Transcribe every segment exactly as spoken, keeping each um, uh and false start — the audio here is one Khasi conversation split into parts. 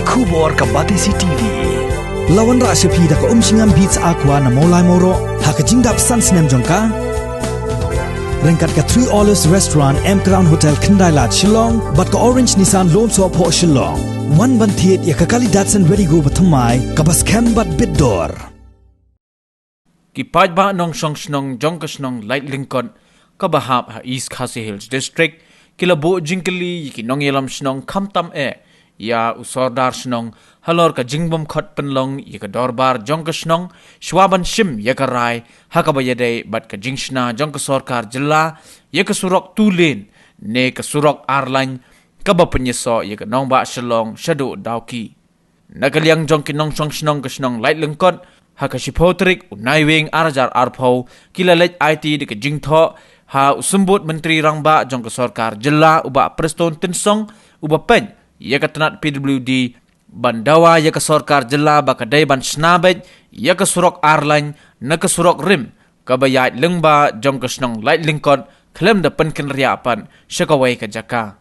Khubor ka Batesi T V. La wanrah sha phi da ka Umshngam Beats Aqua na Mawlai Mawroh ha ka jingdap san snem jong ka. Ryngkat ka Three Olives Restaurant, M Crown Hotel, Khyndai Lad, Shillong, bad ka Orange Nissan Lum Sohphoh, Shillong. Wan ban thied ïa ka kali Datsun Redi-GO bathymmai kaba skhem bad bit dor. Ki paidbah nongshong shnong jong ka shnong Laitlyngkot kaba hap ha East Khasi Hills District ki la buh jingkylli ïa ki nongïalam shnong khamtam eh ïa u sordar shnong halor ka jingbymkhot pynlong ïa ka dorbar jong ka shnong shwa ban shim ïa ka rai ha kaba ïadei bad ka jingshna jong ka sorkar jylla ïa ka surok two lane ne ka surok ar lane kaba pynïasoh ïa ka nongbah Shillong shaduh Dawki. Na ka liang jong ki nongshong shnong ka shnong Laitlyngkot, ha ka shiphew tarik u Naiwieng ar hajar arphew ki la leit aiti da ka jingthoh ha u Symbud Myntri Rangbah jong ka sorkar jylla u Bah Prestone Tynsong uba peit ïa ka tnat P W D ban dawa ïa ka sorkar jylla ba ka dei ban shna beit ïa ka surok ar lane na ka surok rim kaba ïaid lyngba jong ka shnong Laitlyngkot khlem da pynkynriah pat sha kawei ka jaka.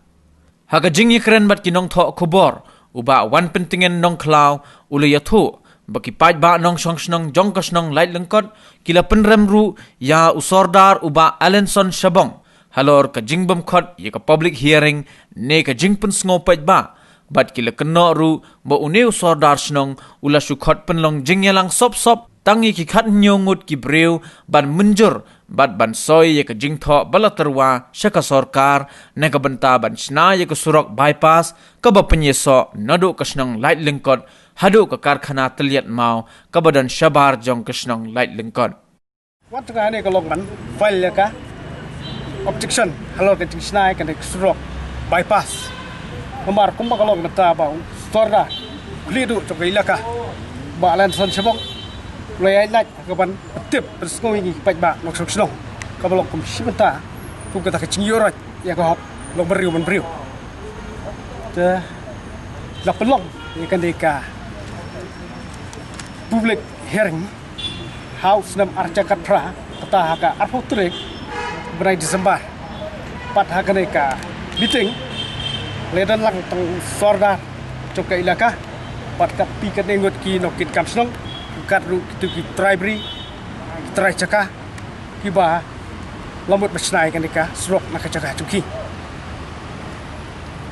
Ha ka jingïakren bad ki nongthoh khubor, u Bah Wanpyntngen Nongkhlaw u la ïathuh ba ki paidbah nongshong shnong jong ka shnong Laitlyngkot ki la pynrem ruh ïa u sordar u Bah Alanson Shabong halor ka jingbymkhot ïa ka public hearing ne ka jingpynsngew paidbah bad ki la kynnoh ruh ba une u sordar shnong u la shu khot pynlong jingïalang sop sop tang ïa ki khathynñiew ngut ki briew ban mynjur bad ban soi ïa ka jingthoh ba la tyrwa sha ka sorkar na ka bynta ban shna ïa ka surok bypass kaba pynïasoh naduh ka shnong Laitlyngkot haduh ka karkhana tylliat maw kaba don shabar jong ka shnong Laitlyngkot. Wat nga ne ka long ban file ïa ka objection halor ka jingshna ïa ka surok bypass. Namar kumba ka long mynta ba u sordar u khlieh duh jong ka ilaka Bah Alanson Shabong u la ïaid lait ha kaban tip pynsngew ïa ki paidbah nongshong shnong kaba long kum shi bynta kum kata ka jingïoh roit ïa ka hok long briew man briew. Te la pynlong ïa kane ka public hearing ha u snem ar hajar khatphra, kata ha ka arphew tarik bnai December. Pat ha kane ka meeting la don lang tang u sordar jong ka ilaka bad katto katne ngut ki nongkitkam shnong, kat ruh kito ki trai bri, ki trai jaka kiba la mut ban shna ïa kane ka surok na ka jaka jong ki.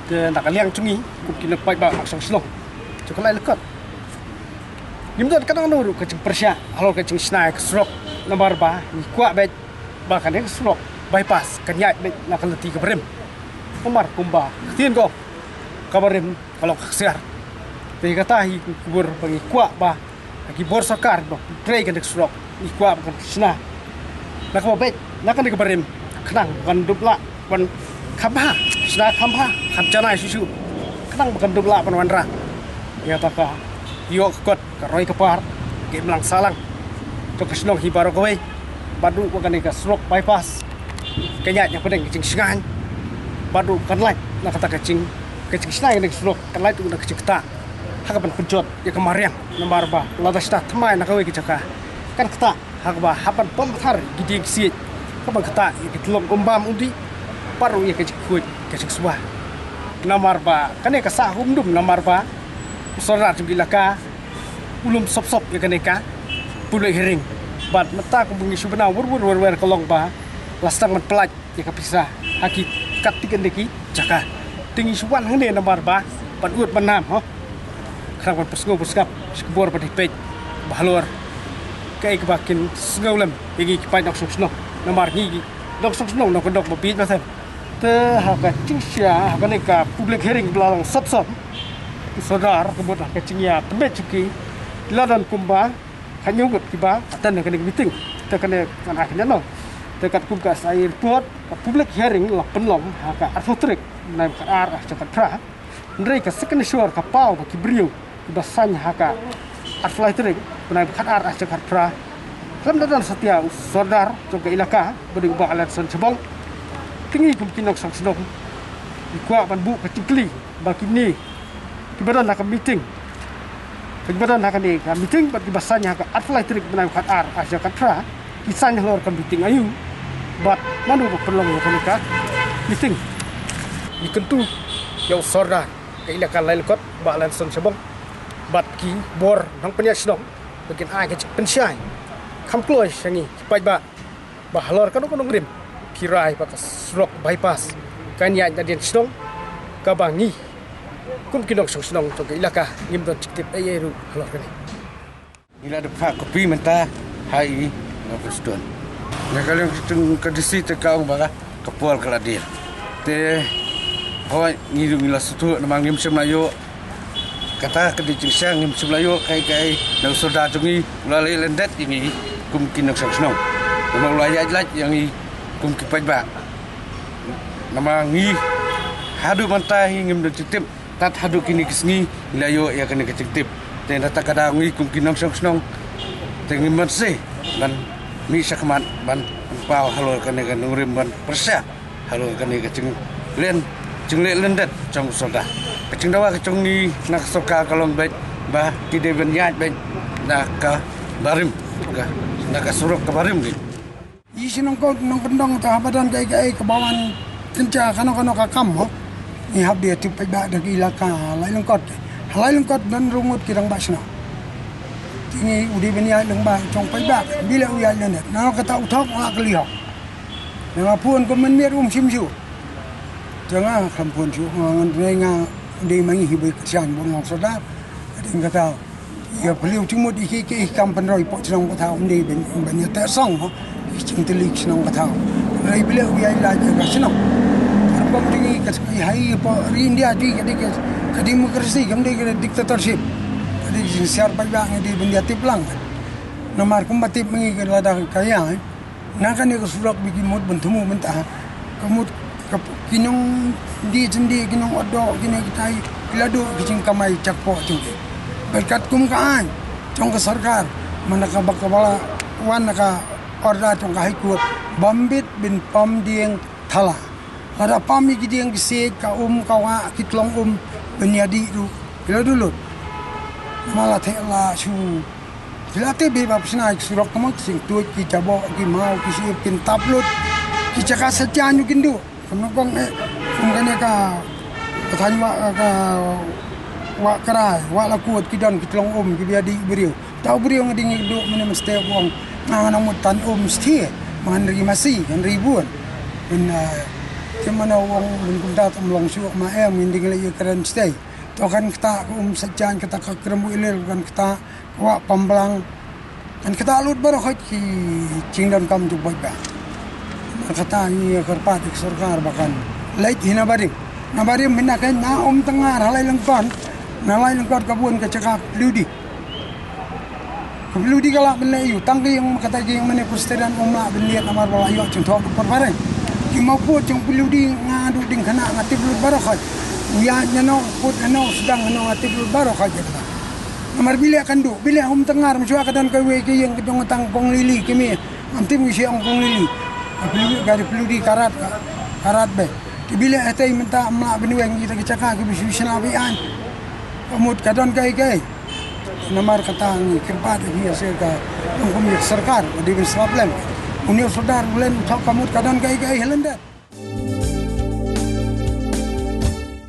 Te na ka liang jong ngi kum ki nongpaidbah nongshong shnong jong ka Laitlyngkot, ngim don kano kano ruh ka jingpyrshah halor ka jingshna ïa ka surok namar ba ngi kwah beit ba kane ka surok bypass kan ïaid beit na ka lynti kaba rim. Namar kumba ka ktien ka ong, kaba rim ka long ka ksiar. Te kata hi ka khubor ba ngi kwah ba ha ki bor sorkar ba trei kane ka surok ngi kwah ba kan shna na kaba beit na kane kaba rim khnang ba kan dup lah ban kham bha, shna kham bha, kham janai shuh shuh khnang ba kan dup lah ban wanrah ïa kata ka ïoh ka kot, ka roi ka par, ka imlang sahlang jong ka shnong hi baroh kawei. Bad ruh ba kane ka surok bypass kan ïaid na pdeng ka jingshngaiñ bad ruh kan lait na kata ka jing, ka jingshna ïa kane ka surok kan lait ruh na ka jingktah ha kaban pynjot ïa ka mariang. Namar ba lada shna thymmai na kawei ka jaka kan ktah ha kaba hap ban pom thar ïa ki dieng ki siej, kaban ktah ïa ki tyllong umbam umdih bad ruh ïa ka jingkhuid ka jingswa. Namar ba kane ka sah humdum namar ba u sordar jong ka ilaka u lum sop sop ïa kane ka public hearing. Bad mynta kumba ngi shu bna wur wur wur wur ka long ba la sdang ban pyllait ïa ka pisa ha ki katto katne ki jaka. Te ngi shu wan hangne namar ba ban ud ban nam, ho, khnang ban pynsngew pynsngap sha ki bor ba dei peit ba halor kaei kaba kin sngewlem ïa ngi ki paid nongshong shnong. Namar ngi ki nongshong shnong nongkyndong ba bieit ba them. Te ha ka jingshai ha kane ka public hearing ba la long sop sop, u sordar ka mut ha ka jingïatbit jong ki, la don kumba khathynñiew ngut kiba attend ha kane ka meeting. Te kane ngan ai kane noh. Te katkum ka S I A report, ka public hearing la pynlong ha ka arphew tarik bnai khatar ar hajar khatphra. Hynrei ka signature ka paw ba ki briew kiba sign ha ka arphew lai tarik bnai khatar ar hajar khatphra khlem da don satia u sordar jong ka ilaka ba dei u Bah Alanson Shabong. Te ngi kum ki nongshong shnong ngi kwah ban buh ka jingkylli ba kine kiba don ha ka meeting, kiba don ha kane ka meeting bad kiba sign ha ka arphew lai tarik bnai khatar ar hajar khatphra, ki sign halor ka meeting aïu bad mano ba pynlong ïa kane ka meeting. Ngi kyntu ïa u sordar ka ilaka Lailkot, Bah Lenson Shabong, bad ki bor nongpynïaid shnong ba kin ai ka jingpynshai kham kloi sha ngi ki paidbah ba halor kano kano ka nongrim phi rai ba ka surok bypass kan ïaid nadien shnong, kaba ngi kum ki nongshong shnong jong ka ilaka ngim don jingtip ei ei ruh halor kane. Ngi la dep phah copy mynta ha i, na Prestone. Na ka liang ka jong ka D C te ka ong ba ka por ka la dier. Te hooid, ngi ruh ngi la sngewthuh namar ngim shym la ïoh kata ka dei jingshisha, ngim shym la ïoh kaei kaei na u sordar jong ngi u la leh lyndet ïa ngi kum ki nongshong shnong. Namar u la ïaid lait ïa ngi kum ki paidbah. Namar ngi haduh mynta hi ngim don jingtip. Tad haduh kine ki sngi ngi la ïoh ïa kane ka jingtip. Te na kata ka daw ngi kum ki nongshong shnong te ngim banse ban mih shakhmat ban pynpaw halor kane ka nongrim ban pyrshah halor kane ka jingleh, jingleh lyndet jong u sordar. Ka jingdawa ka jong ngi na ka sorkar ka long beit ba ki dei ban ïaid beit na ka barim, ka, na ka surok ka barim beit. Ïa shi nongkot nongkyndong te haba don kaei kaei kaba wan kynja kano kano ka kam mo. Ngi hap dei tip paidbah da ki ilaka Lailkot. Lailkot don ruh ngut ki rangbah shnong. Te ngi u dei ban ïaid lyngba jong paidbah. Bileh u ïaid lyndet. Nangno kata u thok nga kylli hok. Nangno phone ko mynmiet um shim shuh. Te nga khlem phone shuh, nga ngan dei nga dei ma ngi hi ba kyrshan bun long sordar. Dei kata. Ïa phylliew jingmut ïa ki, ki kam pynroi poh shnong ka thaw, ym dei ban, ban ïa teh song mo. Ki jingtylli shnong ka thaw. Rai bileh u ïaid lait ïa ka shnong. Rukom jong ngi ka, ha i poh ri India jong ngi ka dei ka, ka democracy, kam dei ka dictatorship. Ka dei ka jingshisha paidbah ngi dei ban ïa tip lang. Namar kumba tip ma ngi ka lada ka ïa, eh. Na kane ka surok ba ki mut ban thmu mynta. Ka mut ka, ki nongdie jingdie, ki nongot doh, kine kitai, ki la duh ki jingkamai jakpoh jong ki. Bad katkum ka aiñ jong ka sorkar, man la ka ba ka ba la wan na ka order jong ka High Court, bym bit ban pom dieng thala. Lada pom ïa ki dieng ki siej, ka um, ka wah, ki tlong um, ban ïa dih ruh ki la duh lut. Namar la theh la shu Ki la tip ba pynshna ki surok, ka mut ki sing tuid, ki jaboh, ki maw, ki shyiap kin tap lut. Ki jaka sa jan ïa u kin duh. Ka nyngkong eh, kum kane ka, ka thaiñ Wah, ka Wah Krai, Wah Lakut, ki don ki tlong um, ki ba ïa dih briew. Tau briew nga dei ngi duh mynne mynstep, u ong nga ngan ym mut tan um sthie. Ngan ri masi, ngan ri bun. Mynne, eh, te mynne u ong mynne kumta tam long shuh, ma em, ngin dei ngi leit ïakren shatei. To kan ktah ka um sa jan, kata ka krem u ilil kan ktah. Wah Pamblang. Kan ktah lut baroh khoit ki jingdonkam jong u paidbah. Kata ngi kyrpad ïa ka sorkar ba kan leit hi na barim. Na barim mynta kan na Umtyngar ha Lailangkot. Na Lailangkot ka bun ka jaka pylliudi. Ka pylliudi ka lah ban leh aïu tang ka ïing, kata ka ïing mane Presbyterian um lah ban leit namar ba la ïoh jingthoh ka por phareng. Ki mawpud jong pylliudi nga duh dieng khynnah nga tip lut baroh khoit. U ïaid nano, pud nano, sdang nano nga tip lut baroh khoit ïa kata. Namar bileh kan duh, bileh Umtyngar, mynshuwa ka don kawei ka ïing ka jong tang Kong Lili, kmie, ngam tip ngi shu ong Kong Lili. Ka pylliu, ka pylliudi ka rat, ka rat beit. Te bileh hatei mynta ym lah ban weng kita ki jaka kiba shu shna beiñ. Ka mut ka don kaei kaei. Namar kata ngi kyrpad ïa ka, ïa ka, kum ïa ka sorkar, ka dei ban sngap lem. Une u sordar u len u thok ka mut ka don kaei kaei ha lyndet.